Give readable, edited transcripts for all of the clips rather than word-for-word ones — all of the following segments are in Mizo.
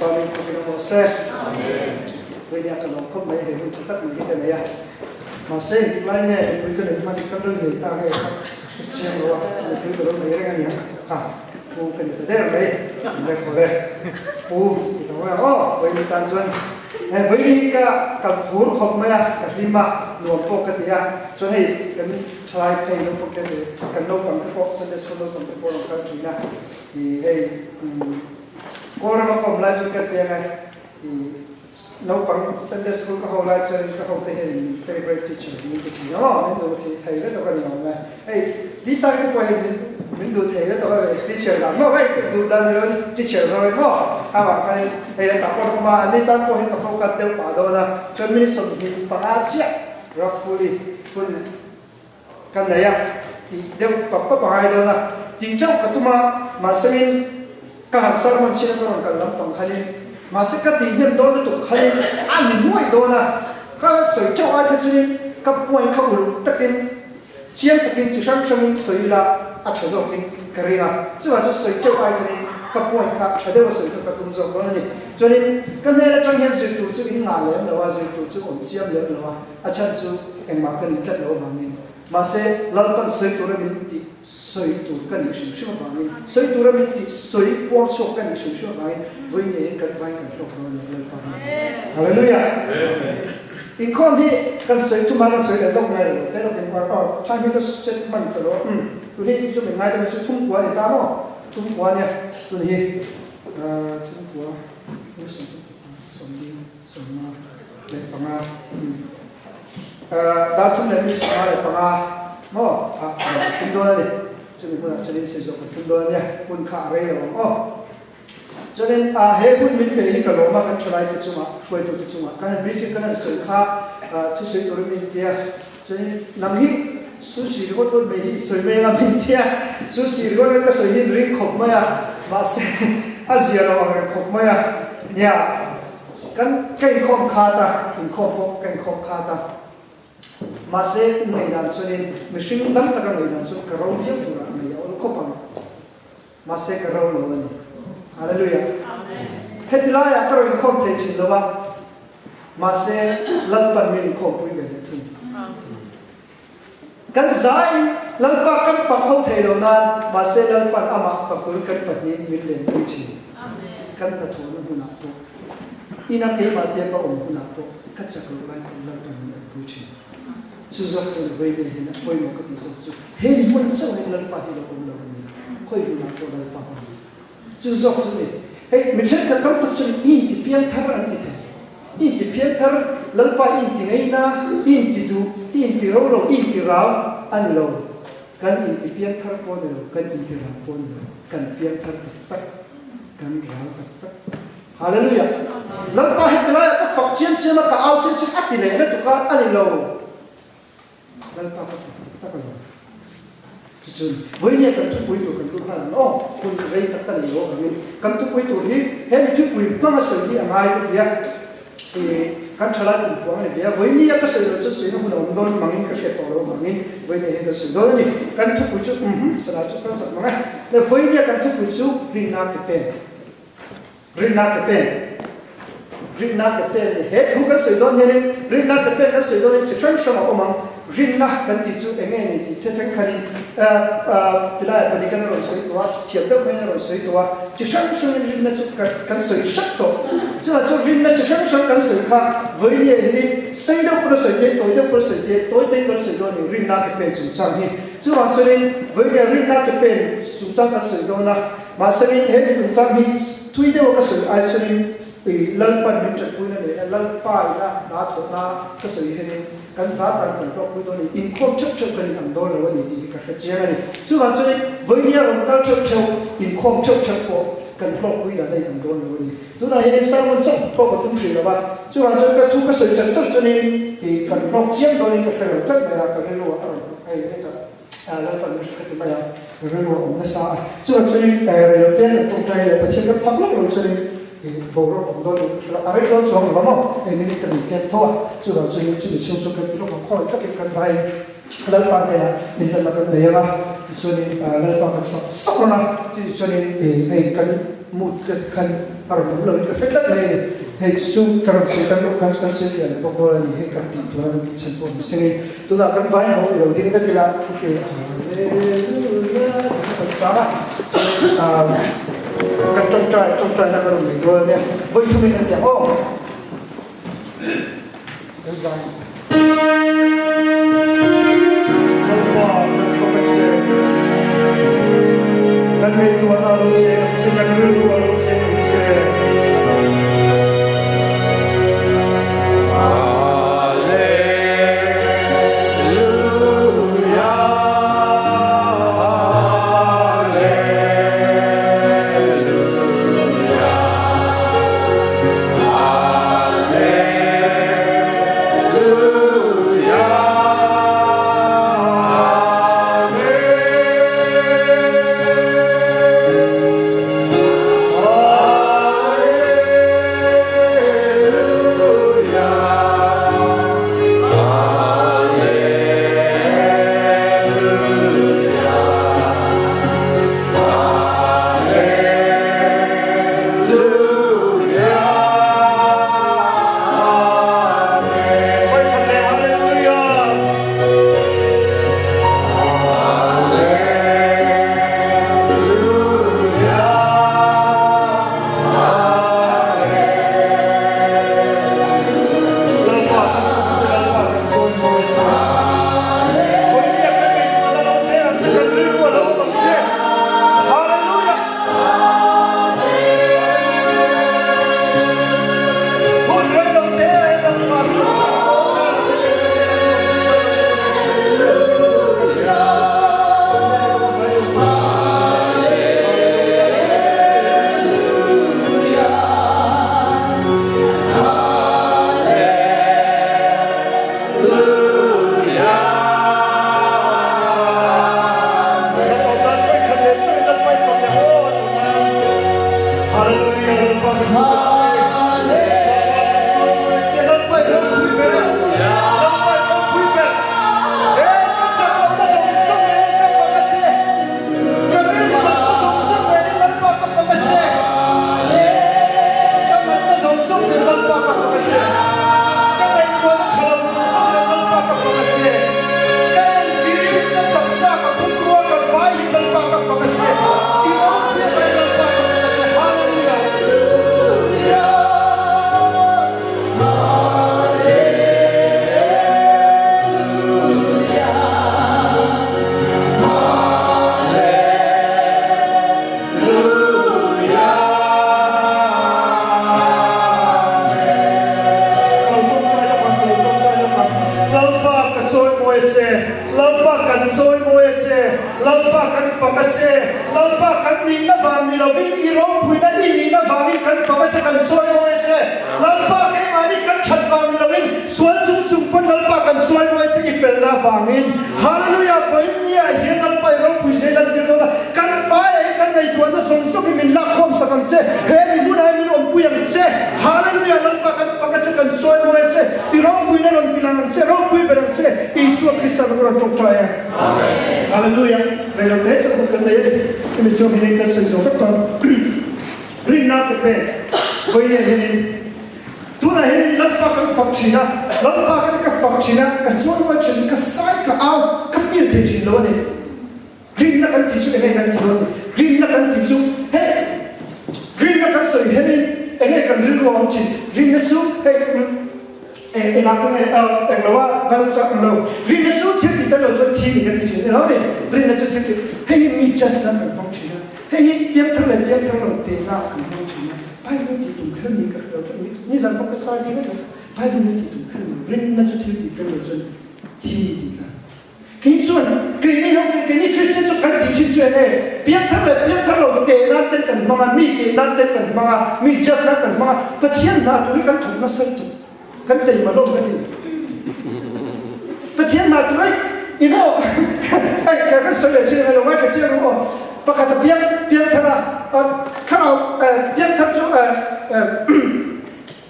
Lalpa min fakin awm rawh se. Vawinia ka lawm khawp mai, hei hun tha tak mai hi ka nei a. Mahse engtik lai nge nupui ka neih hman ka lo nei ta nge kha ka hre chiang lo a, nupui ka lo nei reng a niang kha pu ka ni ta der mai, in lek haw le. Pu ti ta mai ang aw, vawiin tan chuan vawiin ka kal phur khawp mai a, ka hlim a, nuam pawh ka ti a, chuan hei kan thalai thei naupang te kan naupang te pawh Sunday school naupang te pawh rawn kal thin a, ih hei Kawlrama ka awm lai chuan ka ti ang e, ih naupang Sunday school ka ho lai chuan ka hote hian min favourite teacher niin ka thin a maw, min duh thei thei vek tawh ka ni awm e. Hei Lisa te pawh hian min min duh thei vek tawh a teacher dan maw hei duh dan ni loin teacher zawk in maw khamah khanin hei an tak pawh a an ni tan pawh hian ka focus deuh pah dawn a, chuan minute 25 chiah roughly hun Ka nei a, tih deuh pap pap a ngai dawn a, tih teuh ka tum a, mahse min ka han sermon chhin a ka rawn kal lampang khanin, mahse ka tih hnem dawn lutuk khanin a ni nuaih dawn a, ka sawi teuh ai kha chunin ka point kha uluk takin chiang takin chi hrang hrangin sawi ila a tha zawkin ka ring a, chuvang chu sawi teuh ai khanin ka point kha tha deuh a sawi kha ka tum zawk dawn a ni. Chuanin ka hmel atang hian zir tur chu in ngah lem lo a, zir tur chu awm chiam lem lo a, A chhan chu engmah ka nih tlat loh avangin, mahse Lalpan sawi tura min tih sawi tur ka nih hrim hrim avangin, sawi tura min tih sawi puang chhuak ka nih hrim hrim avangin vawi ngeiin kan vain kan hlawk dawn a ni Lalpa hming. Hallelujah! Inkhawm hi kan sawi thum a, kan sawi leh zawk ngai lo te lawkin uar aw, time hi ka set hman ta lo, umm tun hi chu min ngai deuh a chu thum kua a ni ta maw? Thum kua a nia tun hi, thum kua, 25. 45 dar 35 maw ah kan tum dawn a ni chumi hmunah chuanin sei zawh kan tum dawn a nia hun kha a rei lo ang aw chuanin ah he hun min pe hi ka lawm a kan thalai te chungah hruaitu te chungah kan han meeting kan han sawi kha thusawi turin min tia chuanin nang hi sushi ringawt ringawt mai hi i sawi mai anga min tia sushi ringawt ringawt ka sawi hi in ring khawp mai a mahse a zia lo ang reng khawp mai a nia Kan ka inkhawm khat a, inkhawm pawh ka inkhawm khat a. Mahse, ngaihdan chuanin mihring dang taka ngaihdan chu ka ro viau turah ngei a awl khawp ang. Mahse, ka ro lo a ni. Hallelujah! Heti laiah ka ro inkhawm thei thin lo a, mahse, Lalpan min inkhawmpui ve leh thung. Kan zaiin Lalpa kan fak ho thei lo nan, mahse Lalpan amah fak turin kan pahnihin min lenpui thin. Kan hnathawhna hmunah pawh, ina keimah tia ka awm hunah pawh ka chak loh lai pawn Lalpan min awmpui thin. Chu zawk chuan vawi nei hian a pawimawh ka tih zawk chu he mi hmun chauhin Lalpa hi lo awm lo a ni, khawi hmunah pawh Lalpa a awm. Chu zawk chu ni. Hei, mi thenkhat tam tak chuan i inti piang thar an ti thei. I inti piang thar, Lalpa i inti ngaina, i inti duh, i inti ro lo, i inti rau a ni lo. Kan inti piang thar pawh a ni lo, kan inti rau pawh a ni lo. Kan piang thar tak tak, kan rau tak tak. Hallelujah! Lalpa heti laiah ka fak chiam chiam a, ka au chiam chiam a ti leh lutuk a, a ni lo. Lalpa ka fak tak tak a lo. Tichuan, vawinia kan thupui tur kan tum nghal ang aw, hun rei tak ka nei lo avangin kan thupui tur hi he mi thupui hmanga sawi hi a ngai ka ti a, ih kan thalai kum puang a ni ve a, vawinia ka sawi loh chuan sawina hun a awm dawn mangin ka hriat tawh loh avangin vawinia hian kan sawi dawn a ni. Kan thupui chu umm sana chu kan zak mang e. Le vawinia kan thupui chu rinna ke pen. Rinna ke pen Rinna ke pen ni he thu kan sawi dawn hianin rinna ke pen kan sawi dawn hian chi hrang hrang a awm ang. Rinna kan tih chu eng nge ni tih the thenkhanin tilaiah pahnih kan rawn sawi tawh a, thiam deuh maiin a rawn sawi tawh a, chi hrang hrangin rinna chu kan sawi hrep tawh. Chuvang chuan rinna chi hrang hrang kan sawi kha vawinia hianin sei deuh pawn a sawi thei, tawi deuh pawn a sawi thei, tawi te kan sawi dawn a ni rinna ke pen chungchang hi. Chuvang chuanin vawinia rinna ke pen chungchang kan sawi dawn a. Mahsengin he mi tungchang hi thui deuha ka sawi ai chuanin i Lalpan min ṭanpuina nena Lalpa ina hna thawhna ka sawi hianin kan za tan kan hlawkpui dawn a ni, inkhawm ṭheuh ṭheuh kan inang dawn lo a ni tih hi ka hre chiang a ni. Chuvang chuanin vawinia rawn kal ṭheuh ṭheuh, inkhawm ṭheuh ṭheuh pawh kan hlawkpui dan a inang dawn lo a ni. Tunah hianin sermon chauh pawh ka tum hrih lo va, chuvang chuan ka thu ka sawi chat chat chuanin i kan hlawk chiang dawnin ka hre lo tlat mai a, ka rilru ah a rawn hei hetah. Lalpan min hre ka ti mai a, rilru a awm nasa a. Chuvang chuanin rei lo te kan tawngtai leh Pathian kan fak lawk lo chuanin boruak awm dawn in ka hre lo. A rei dawn chuang lo maw? Hei minute ka nei tlem tho a, chuvang chuanin chumi chhung chu kan ti lawk ang khawngaih takin kan vaiin Lalpa hnenah inlanna kan nei ang a, tichuanin Lalpa kan fak sak reng a, chutichuanin hei kan mood te khan. A rawn awm loin ka hre tlat mai a ni. Hei chu chu ka rawn sawi kan kan kan sawi fiah leh bawk dawn a ni. Hei kan tih tuna kan tih chhan pawh ni sengin tunah kan vai ho i lo ding vek ila okay Hallelujah tih kha kan sang a. Chuan kan tawngtai tawngtaina ka rawn nei dawn a nia. Vawi thumin kan ti ang aw. Kan zai. Lalpa kan fak a che. Kan ngaihtuahna a lo cheng ang che, kan rilru a lo cheng ang che.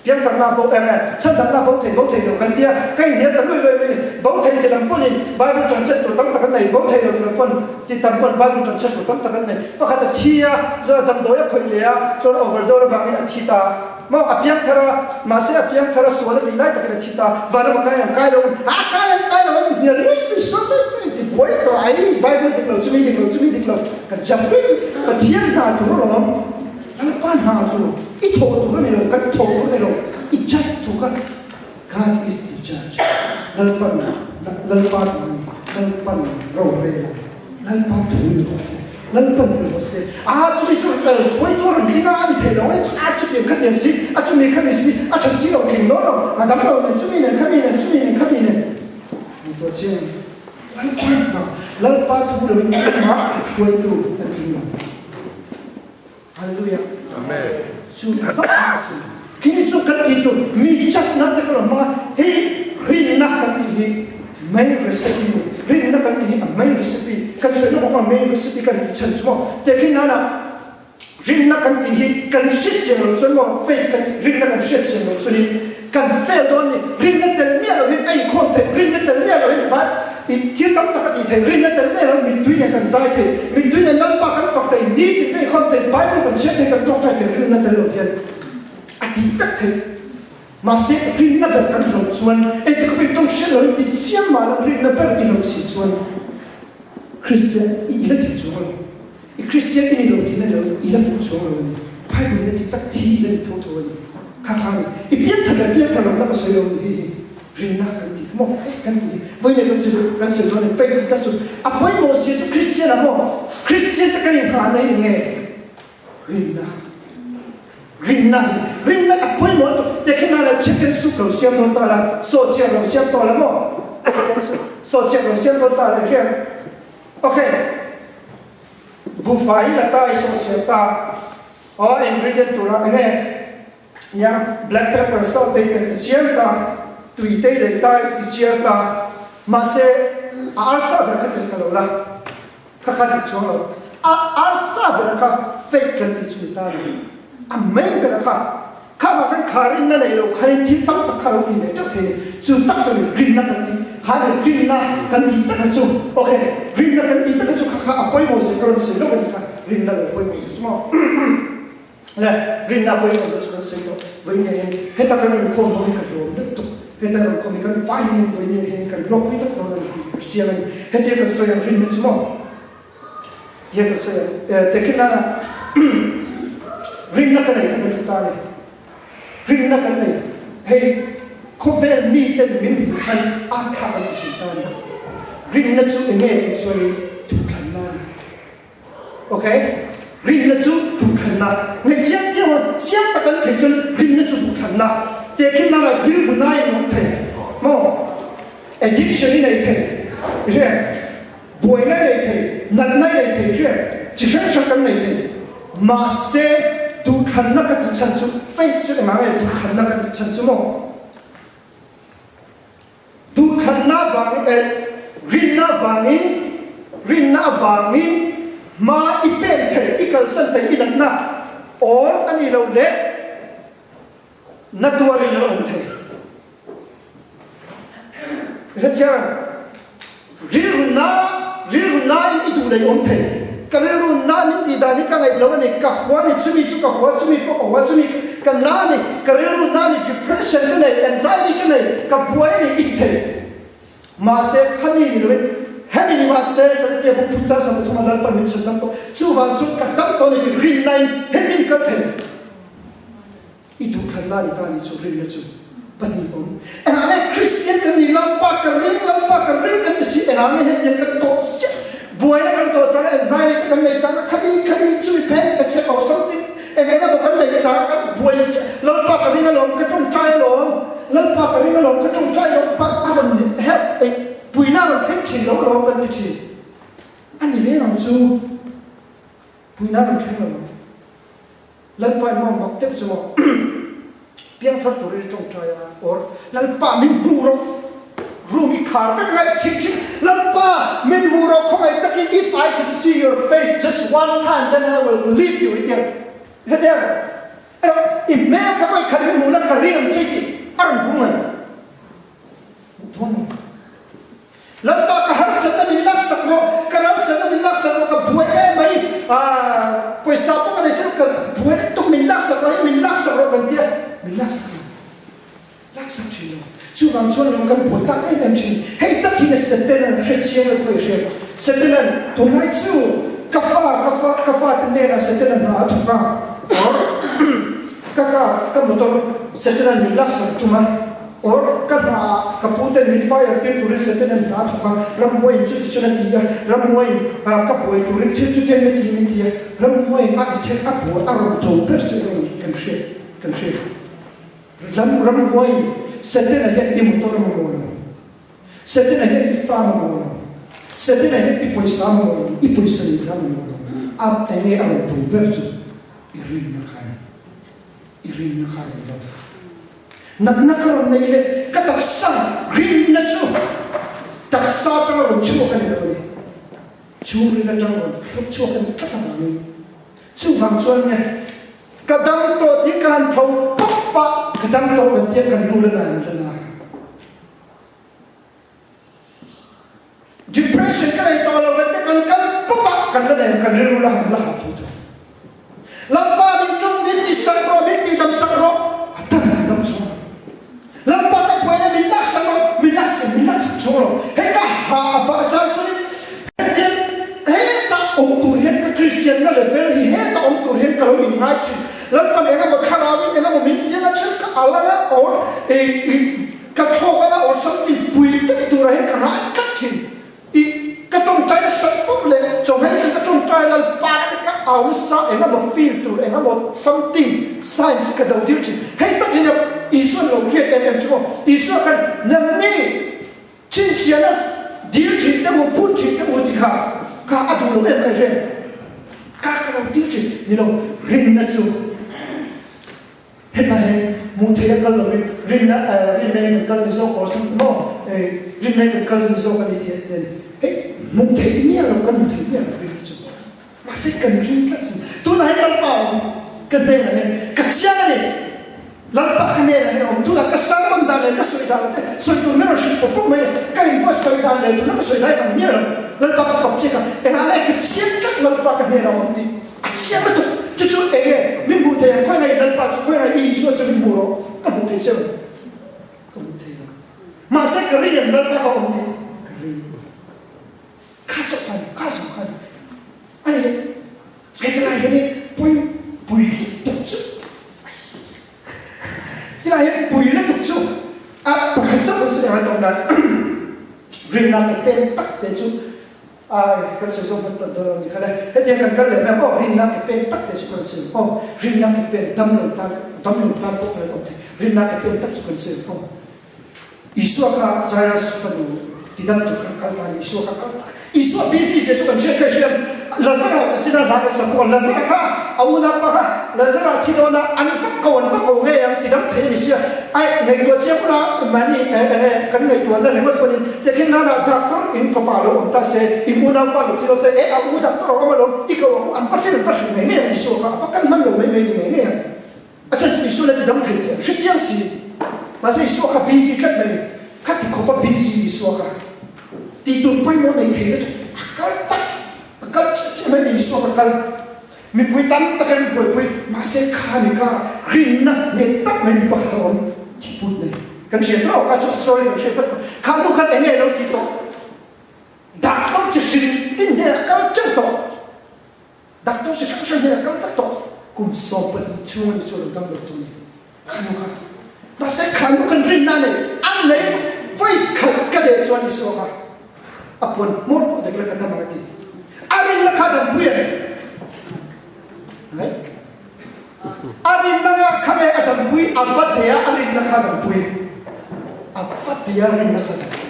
Piangtharna bo eng e, chhandamna bo thei bo thei lo kan tia, ka inhnial ta luai luai mai ni. Bo thei ti lam pawnin Bible ṭanchhet tur tam tak an nei, bo thei lo tur pawn ti tam pawn Bible ṭanchhet tur tam tak an nei. Pakhat a thi a, chuan a damdawi a khawih leh a, chuan overdose avangin a thi ta maw? A piangthar a, mahse a piangthar a sual a tih lai takin a thi ta, vanram a kai ang kai lo ang, a kai ang kai lo ang, inhnial luai luai, sual luai luai, ti buai tawh ai, Bible dik lo, chumi dik lo, chumi dik lo, kan judge luai luai, Pathian hna tur alawm. Lalpa hna tur i thawh tur a ni lo, kan thawh tur a ni lo, i judge tur kha God is the judge. Lalpan Lalpa hna a ni, Lalpan ro rel a, Lalpa thu ni rawh se, Lalpan ti rawh se. A chumi chu hruaitu a rawn tling a, a ni thei lo, a chutiang khatiang si, a chumi khami si, a tha si lo, tling dawn lo, a dam lo nen, chumi nen khami nen, chumi nen khami nen. Ngaihtuah chiang Lalpa hna, Lalpa thu loin tumah hruaitu an tling lo. Hallelujah. Amen. Chu bak a si. Khi chu kan ti tur mi chak na te kan hmanga hi rinna kan ti hi main recipe ni rinna kan ti hi a main recipe kan soi na ma main recipe kan ti chan chu mo te khi na na rinna kan ti hi kan hriat chiang lo chuan mo faith kan ti rinna kan hriat chiang lo chuan in kan fail dawn ni rinna tel miah lo hin a inkhawm thei rinna tel miah lo hin ba I thil tam tak a tih theih, rinna tel mai lo, mittui nen kan zai thei, mittui nen Lalpa kan fak thei, nitin kan inkhawm thei, Bible kan chhiar thei, kan tawngtai thei, rinna tel lo hian a tih vek theih. Mahse, rinna ber kan hlauh chuan, engti khawpin tawng hriat loin ti chiang mah lo, rinna ber i hlauh si chuan Kristian i la thei chuang lo. I Kristian i ni lo tihna lo i la fuh chuang lo a ni. Bible in a ti tak thi i la ni tho tho a ni. Kha kha a ni. I piangthar leh piangthar lohna ka sawi lo ni hi hi rinna kan ti maw faith kan ti hi vawi leh kan sawi kan sawi dawn a ni faith kan sawi a pawimawh sia chu Kristian ah maw Kristian te kan inghahna hi enge rinna rinna hi rinna a pawimawh lutuk tehkhin ah leh chicken soup lo siam dawn ta la saw chiah lo siam tawh la maw chicken soup saw chiah lo siam dawn ta la hian Ok, buhfai la ta i sawhchhiat ta. Aw ingredient tura enge nia black pepper salt te i telh ti chiang ta, tui te i leih ta i ti chiang ta. Mahse a arsa ber kha telh ta lo la, kha kha dik chuang lo. A arsa ber kha fake kan tih chu ni ta ni. A main ber kha Kha mah kan kha rinna nei lo khanin thil tam tak kha lo ti ve teuh thei ni. Chu tak chuan rinna kan ti kha ni rinna kan tih tak a chu ok rinna kan tih tak a chu kha kha a pawimawh zia ka rawn sawi lawk a ni kha rinna lo pawimawh zia chu maw le rinna a pawimawh zia chu kan sawi tawh vawi nge hian heta kan inkhawm ho hi ka hlawm lutuk heta kan inkhawm hi kan vai hian vawi nge hian kan hlawkpui vek dawn a ni tih ka hriang a ni hetia kan sawi ang rinna chu maw Hian kan sawi ang. Tehkhin nana rinna ka nei kha kan ti ta a ni. Rinna kan nei. Hei khawvel miten min hmuh khan at thlak an ti thin ta a ni. Rinna chu enge tih chuanin duhthlanna a ni. Okay? Rinna chu duhthlanna. Ngaih chiang chiang a, chiang tak an thei chuan rinna chu duhthlanna. Tehkhin nana rilru nain awm thei. Maw? Addiction i nei thei. I hria em? Buaina i nei thei, natna i nei thei hriat chi hrang hrang kan nei thei. Mahse, duhthlanna ka tih chhan chu faith chu engah nge duhthlanna ka tih chhan chu maw? Duhthlanna vangin eh rinna vangin rinna avangin hma i pen thei, i kalsan thei, i natna or a nih loh leh na tuarin a awm thei. Hrethiam, rilru na, rilru nain i duh lei awm thei. Ka rilru na min tih dan hi ka ngaih lo a ni, ka hua ni, chumi chu ka hua, chumi pawh ka hua, chumi ka na a ni, ka rilru na ni, depression ka nei, anxiety ka nei, ka buai a ni i ti thei. Mahse, khami ni loin, hemi ni mahse, ka ri tia bawk thum chang sam pathum a Lalpan min chhan dam tawh, chuvang chu ka dam tawh a ni tih rinnain hetin ka thei. I duhthlanna ni ta ni chu rinna chu pahnih awm. Engah nge Kristian kan nih Lalpa ka ring, Lalpa ka ring kan ti si, engah nge hetiang kan tawh chiah, buaina kan tawh chang a, anxiety te kan nei chang a, khami khami chumi phen hi ka thiam or something, eng eng emaw kan nei chang a, kan buai chiah, Lalpa ka ring alawm, ka tawngtai alawm, Lalpa ka ring alawm, ka tawngtai alawm, but a rawn help ei puina a rawn thleng thin lo alawm kan ti thin. A ni reng ang chu, puina a rawn thleng lo ang. Lalpa in maw mak deuh chu maw piangthar turin i tawngtai anga or Lalpa min hmu rawh room i khar vek anga i chhing chhing Lalpa min hmu rawh khawngaih takin if I could see your face just one time then I will believe you i ti ang hetiang i hmel kha vawikhat min hmu la ka ring. Min laksak lo. Laksak thin lo. Chuvang chuan ram kan buai tak em em thin. Hei tak hi na Setanan hre chiang lo thawh i hriat. Setanan tunlai chu ka fa ka fa ka fate hnenah Setanan hna a thawk a or ka car ka motor Setanan min laksak tum a or ka hna ah ka pu ten min fire tir turin Setanan hna a thawk a ramhuaiin chuti chuan a ti a ramhuaiin ka buai turin thil chutiang min ti min ti a ramhuaiin a attack a buai a rawn tho ber chu eng kan hriat kan hriat. Ram ramhuai Setana hian i motor a mamawh lo. Setana hian i farm a mamawh lo. Setana hian i pawisa a mamawh lo, i pawisa nei zan a mamawh lo. A enge a rawn do ber chu i rinna kha a ni. I rinna kha a rawn do. Natna ka rawn nei leh ka taksa rinna chu taksa atanga rawn chhuak a ni lo a ni. Chhungril atanga rawn thlawk chhuak a ni tlat avangin. Chuvang chuan nge Ka dam tawh tih ka han tho pawp a, ka dam tawh kan tia kan lu la na an la na. Depression ka nei tawh lo kan tia kan kal pawp a, kan la nei ang kan rilru la han la hah tho tawh. Lalpa min ṭawng min ti sak rawh, min ti dam sak rawh, a dam dam chhawng lo. Lalpa ka buaina min laksak rawh, min laksak min laksak chhawng lo. Hei ka ha a bah chang chuanin hetiang hetah awm tur hian ka Kristianna level hi hetah awm tur hian ka lo inngai thin. Lalpan eng emaw thlarauin eng emaw min tiang a chhan ka al anga or ka thlawk anga or something pui deuh turah hian ka ngai tlat thin. I ka tawngtai a sak pawp leh chawhmeh hian ka tawngtai lal pa ka ti ka au nasa eng emaw feel tur eng emaw something sign chu ka do dil thin. Hei tak hian Isua lo riat em em chu maw Isua khan nangni chhinchhiahna dil thin te u phun thin te u ti kha kha a duh lo em kai hrem ka ka lo dil thin ni lo rinna chu Hetah hian hmuh theih a kal lovin rinna rinna in kan kal ni zawk awr chu maw rinna in kan kal ni zawk a ni tih a ni. Hei hmuh theih miah lo kan hmu thei miah lo rinna chu mahse kan ring tlat sin. Tunah hian Lalpa a awm ka hnenah hian ka chiang a ni. Lalpa ka hnenah hian a awm tunah ka sermon dan leh ka sawi dan te sawi tur miah lo hrilh pawp pawp mai le ka inbuatsawi dan leh tuna ka sawi dan in ang miah lo. Lalpa ka fak chiak a engah nge ka chiang tlat Lalpa ka hnenah a awm tih. A chiang lutuk. Chu chu eng nge? Min hmuh thei ang. Khawi ngai Lalpa chu khawi ngai Isua chu min hmuh rawh. Ka hmuh thei che lo. Ka hmuh thei lo. Mahse ka ring em Lalpa kha awm tih? Ka ring. Kha chawp kha ni, kha zawng kha ni. A ni le, hetilai hianin pui pui lutuk chu Tilai hian pui lutuk chu a pakhat chauh an sawi ang a tawp dan rinna ke pen tak te chu Ai, kan sawi zawk hman tawn dawn lo ni kha le. Hetiang kan kal leh mai ang aw, rinna ke pen tak te chu kan sawi ang aw, rinna ke pen dam lo tan, dam lo tan pawh kan awm thei, rinna ke pen tak chu kan sawi ang aw. Isua kha Jairus fanu tidam tur khan kal ta a ni, Isua kha kal ta. Isua busy zia chu kan hriat kha i hria ang. Lazara a china hla kan sak pawh a, Lazara kha a unaupa kha Lazara thi dawn a, an va ko an va ko ngei ang tidam thei a ni sia. Aih, ngaihtuah chiang hun a, mahni eh enge kan ngaihtuahna ringawt pawhin tehkhin nana doctor in fapa lo awm ta se, in unaupa lo thi dawn se, eh a u doctor a awm alawm, i ko ang u, an va hrilh va hrilh ngei ngei ang Isua kha, a va kal hman lo mai mai ni ngei ngei ang. A chhan chu Isua la tidam thei tih an hre chiang si. Mahse Isua kha busy tlat mai ni. Kha ti khawpa busy Isua kha tih tur pawimawh nei thei lutuk. A kal tak, a kal chiah chiah mai ni Isua kha kal. Mipui tam tak in buaipui, mahse kha ni karah rinna nghet tak mai mi pakhat a awm thiput nei. Kan hriat rauh kha chu a story kan hriat vek tawh. Kha nu khan enge lo ti tawh? Doctor chi hrim tin hnenah a kal teuh tawh. Doctor chi hrang hrang hian a kal vek tawh. Kum 12 chhung a ni chu a lo dam lo tu ni. Kha nu kha. Mahse kha nu kan rinna nei an nei vawi khat ka deh chuan Isua kha a puan hmawr pawh dek la ka dam ang a ti. A rinna kha dampui a ni. Right? A rinna nga kha nge a dampui a va deh a a rinna kha dampui. A va deh a rinna kha dampui.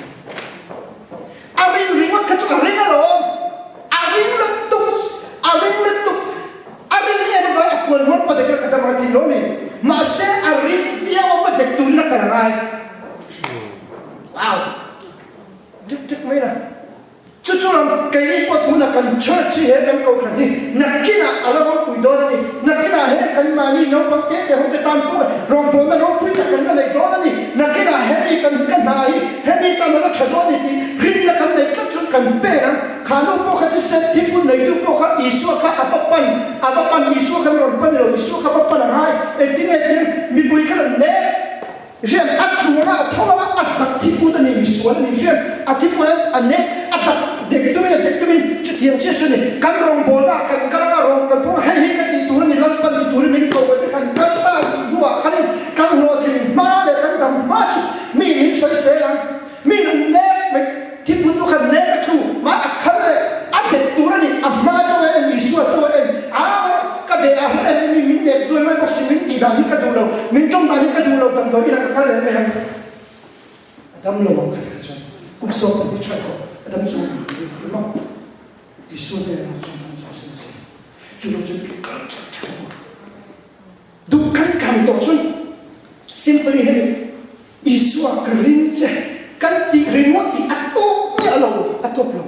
A ring ringawt kha chu a ring alawm. A ring lutuk, a ring lutuk. A ring em avai a puan rual pawh dek ka dam ang a ti lo ni. Mahse a ring viau a va dek turin a kal a ngai. Wow! Dik dik mai la. Chu chu lam keini pawh tunah kan church hi he kan kohhran hi nakinah a la ropui dawn a ni. Nakinah he kan mahni naupang te te ho te tan pawh rawngbawlna ropui tak kan la nei dawn a ni. Nakinah hemi kan ka hna hi hemi tan a la tha dawn a ni tih rinna kan nei tlat chu kan pen ang. Kha nu pawh kha thisen thipun neitu pawh kha Isua kha a va pan, a va pan Isua khan a rawn pan ni lo, Isua kha va pan a ngai. Engtin nge tiang mipui khan an. Rian a tluan a, a tho a, a zak thiput a ni, misual a ni. Rian a thiput a, a nek, a dak dek tumin a dek tumin chutiang chiah chu a ni. Kan rawngbawlna ah kan kal anga rawng kan pawng a, hei hi ka tih tur a ni, Lalpan ti turin min ko ka ti khan kal ta tih hnuah khanin kan hlawhtling hma leh kan dam hma chu mi min sawisel ang. Mi nung nek mai thingpui nu khan nek a tlu mai a khal leh a det tur a ni a hma chaw a en Isua chaw a en a ka be a hre em em mi min nek duai mai bawk si min tih dan hi ka duh lo min tawng dan hi ka duh lo damdawi inah ka kal leh mai ang a dam lo ang kha tikha chuan kum sawm pahnih tha erawh a dam chuang ang tih ka hre maw Isua hnenah chuan dam chuang se se chu lo chu i kal tha tha maw Duh kan kan tawh chuan simply hemi Isua ka ring che kan tih ringawt hi a tawk miah lo, a tawk lo.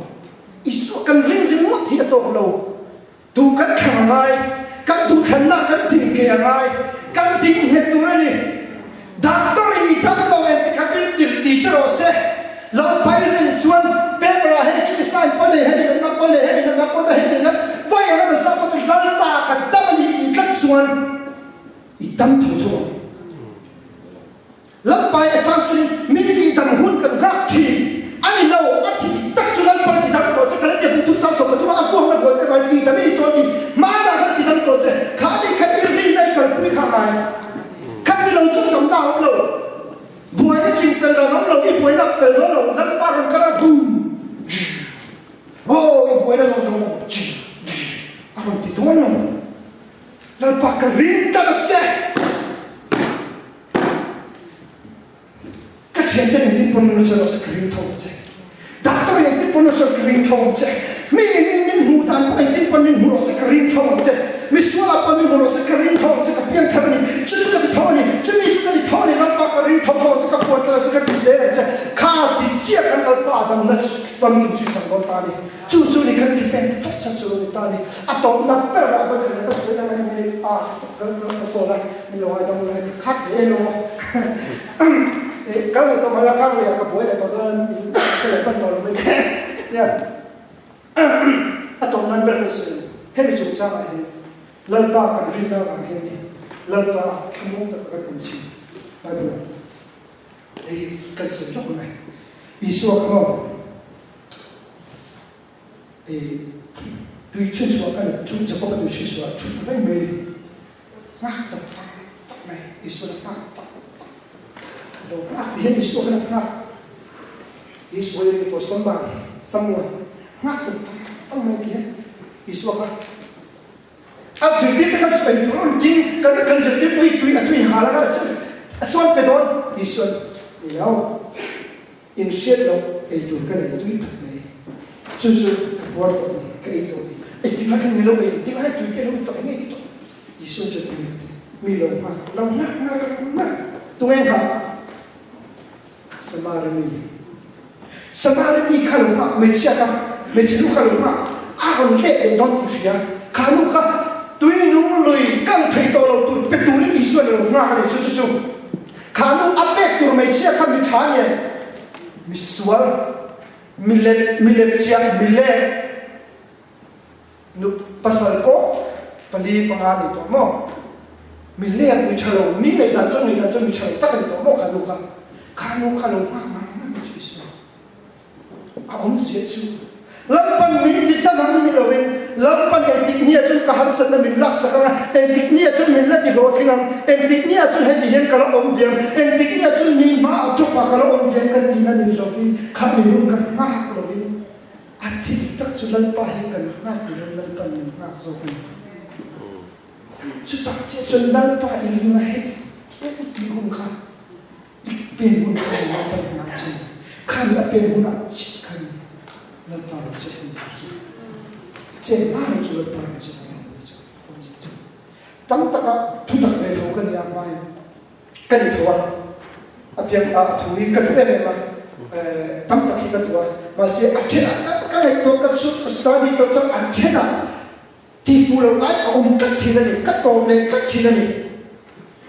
Isua kan ring ringawt hi a tawk lo. Duh kan thlang a ngai, kan duhthlanna kan ding ke a ngai, kan ding nghet tur a ni. Doctor in i dam lo em tikhan min tirh ti che rawh se. Lo pai reng chuan paper ah hei chu i sign pawh nei, hemi natna pawh nei, hemi natna pawh nei, hemi natna vawi eng emaw zah pawh chu Lalpa ka dam a ni tih tlat chuan i dam tho tho ang. Lalpai a chang chuan min tihdam hun kan nghak thin a ni lo, a thi dik tak chu Lalpan a tidam tawh che, ka la tia bung thum chang 13 a fuangna vuan te vai tihdam i ni tawh a ni, hmanah khan a tidam tawh che, kha ni khan i rinna i kalpui kha a ngai, kha ti lo chu damna a awm lo. Buaina chim fel dan awm lo, i buaina fel dawn lo, Lalpa rawn kal a vum aw i buaina zawng zawng awm chi a rawn ti dawn lo, Lalpa ka ring tlat a che. Ka thianten engtin pawn min sawi rawh se ka ring tho ang che. Doctor in engtin pawn a sawi ka ring tho ang che. Mi in in min hmuh dan pawh engtin pawn min hmu rawh se ka ring tho ang che. Mi sualah pawh min hmu rawh se ka ring tho ang che ka pianthar a ni. Chu chu ka ti tho a ni. Chumi chu ka ti tho a ni. Lalpa ka ring tho tho ang che ka puan tlat ang che ka ti zel ang che. Kha ti chiah kan Lalpa a damna chu famkim chu i chang dawn ta a ni. Chu chu ni kan ti pen chat chat chu lo ni ta a ni. A tawpna ber ah vawi khat leh ka sawi lai minute a ka ka phone a min lo ngaidam lai ka khat ve em aw. Kal leh tawh mai la kar leh ah ka buai leh tawh dawn in ka leh hman tawh lo mai te nia a tawp nan ber ka sawi ang hemi chungchang ah hian Lalpa kan rinna avang hian ni Lalpa thlamuang taka kan awm thin Bible ah hei kan sawi lawk ang e Isua kha maw tui chhunchhuah kha ni chu Jacob-a tui chhunchhuah ah thut reng mai ni. Nghak ta fak fak mai, Isua na nghak fak fak lo nghak ti hian Isua khan a nghak, He is waiting for somebody, someone, nghak ta fak fak mai ti hian Isua kha a zirtir te khan chu ei tur a rawn king, kan kan zirtir pawh hi tui a tui hal anga a chuan pe dawn, Isua'n ni lo. In hriat loh ei tur ka nei tui tak mai. Chu chu ka puar tawh a ni, ka ei tawh a ni. Engtik lai khan mi lo ei, engtik lai tui te lo in tawh, eng nge ti tawh? Isua chuan mi lo ti, mi lo nghak, lo nghak nghak nghak. Tunge nghak? Samari mi. Samari mi kha lo nghak, hmeichhia kha, hmeichhe nu kha lo nghak. A rawn let leh dawn tih hria. Kha nu kha tui nung lui kang thei tawh lo tur pe turin Isua'n a lo nghak a ni. Chu chu chu. Kha nu a pek tur hmeichhia kha mi tha nen, mi sual, mi let, mi lepchiah, mi lek, nu pasal pawh pali panga a ni tawh maw? Mi lek, mi tha lo, mi ngaih dan chuan ngaih dan chuan mi tha lo tak a ni tawh maw kha nu kha? Kha nu kha lo nghak ngang ngang chu Isua. A awmzia chu Lalpan min ti dam ang ni loin Lalpan engtik nia chuan ka harsatna min laksak ang a, engtik nia chuan min la ti hlawhtling ang, engtik nia chuan heti hian ka la awm ve ang, engtik nia chuan mi hmaah tawpah ka la awm ve ang kan tihna ni lovin kha mi lung kan nghak lovin a thi dik tak chu Lalpa hi kan nghak ni lo Lalpan min nghak zawk a ni. Chutak chiah chuan Lalpa i ring a heti i tih hun kha I pen hun kha ni Lalpa nih ngah che kha ni a pen hun ah chiah kha ni Lalpa rawn che hun tur chu che hma lo chu Lalpa rawn che hun ni chu awmzia chu tam tak ah thu tak ve tho ka ni a hma in ka ni tho a a piang a thu hi ka duh em em a tam tak hi ka duh a mahse a then ah ka ngaihtuah ka chhut ka study tawh chuan a then ah Ti fuh loh lai a awm tlat thin a ni, ka tawp leh tlat thin a ni.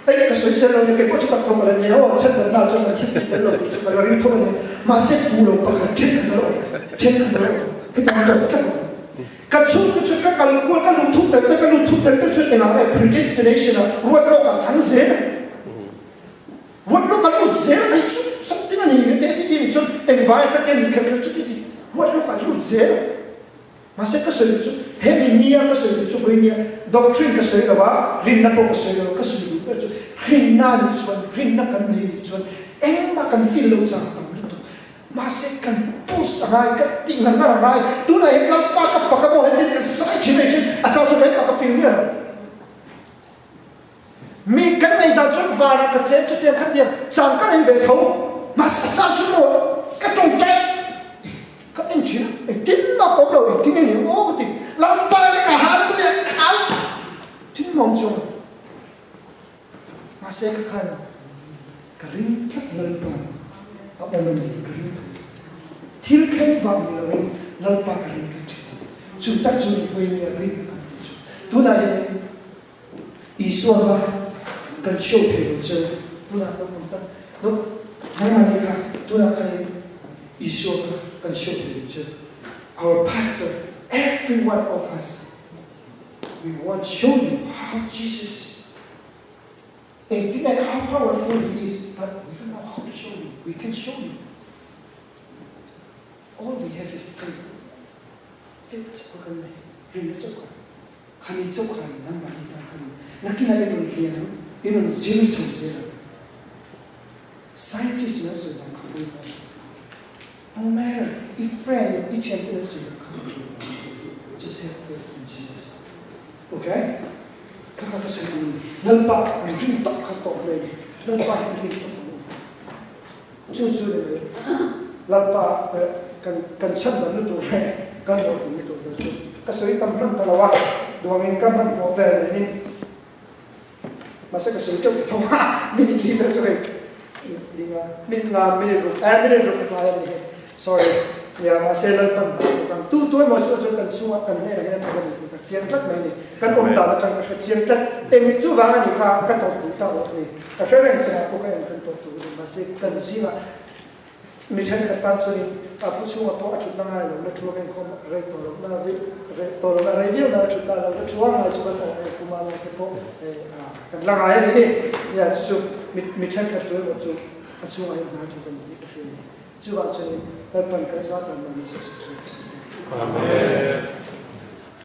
Ei, ka sawi sel lo nia, kei pawh chu tak tawp ka la ni a, aw, chhan danna chuan kan thil tih tel lo tih chu ka la ring tho a ni. Mahse, fuh lo pakhat then khat a la awm, then khat a la awm, hetah ka tawp tlat a ni. Ka chhungte chu ka kal kual, ka lut thut tel te, ka lut thut tel te chuan engah nge predestination ah ruat lawk ah chang zel a. Ruat lawk ah. chu something a ni te ti ti ni chuan engvai kha te ni kher kher chu ti ti ruat lawk ah lut zel a. Mahse ka sawi chu hemi nia ka sawi chu vawi nia doctrine ka sawi lo a, rinna pawh ka sawi lo a, ka sawi duh ber chu rinna nih chuan rinna kan nei nih chuan engmah kan feel lo chang tam lutuk. Mahse kan push a ngai, kan tih ngar ngar a ngai, tunah hian Lalpa ka fak a maw hetin ka zai thin mai thin, a chang chu engmah ka feel miah lo. Mi kan nei dan chuan vanah ka chen chutiang khatiang chang ka nei ve tho, mahse a chang chu maw ka tawngtai ka en thin a, engtin mah ka awm lo, engtin nge ni ang aw ka ti, Lalpa in ka hallelujah ka au thin mawm chuan mahse ka khan ka ring tlat Lalpa'n a awm a ni tih ka ring tho tlat, thil thleng vang ni lovin Lalpa ka ring tlat thin a ni, chu tak chu ni vawinia rinna kan tih chu tunah hianin Isua kha kan show thei lo che u, tunah kan awm tak lo, nangmahni kha tunah khanin Isua kha kan show thei lo che u, our pastor, every one of us, we want show you how Jesus is, engtin nge how powerful he is, but we don't know how to show you, we can show you, all we have is faith, faith chauh kha kan nei, rinna chauh kha. Khani chauh kha ni nangmahni tan khan in nakinah i rawn hlian ang, i rawn zir chho zel ang. Scientist in an sawi dan kha pawimawh a ni. No matter i friend in i thian ten an sawi dan kha pawimawh a ni. Just have faith in Jesus. Okay? Kha kha ka sawi ang a ni. Lalpa an rin tawp kha tawp mai a ni. Lalpa hi i rin tawp ang u. Chu chu ni mai. Lalpa kan kan chhandamna tur leh kan hlawhtlinna tur ber chu ka sawi tam hman ta lo a, duangin ka hmanhmawh vel nen in mahse ka sawi teuh ta tho a, minute li vel chu hei linga minute nga minute ruk eh minute ruk ka tlai a ni hi sorry nia mahse Lalpan hna thawk ang tu tu emaw chu chu kan chungah kan hnenah hian a thawk a ni tih ka chiang tlat mai a ni kan awm dan atang ka hre chiang tlat eng chuvang a nih kha ka tawp duh ta rawh a ni. Ka hre reng sangah pawh ka en khan tawh tur a ni. Mahse, kan zingah mi thenkhat tan chuanin a pu chhungah pawh a thutna ngai lo, la thuang inkhawm rei tawh lohna rei tawh lohna rei viau na a thutna lo, la thuang ngai chu kan awm hei kuma lai te pawh hei kan la ngai a ni hi. Nia, chu chu mi mi thenkhat tu emaw chu a chhungah hian hna thawk a ni tih ka hria a ni. Chuvang chuanin Lalpan kan zah dan man min sawp sak hriat ka sawi ta. Amen.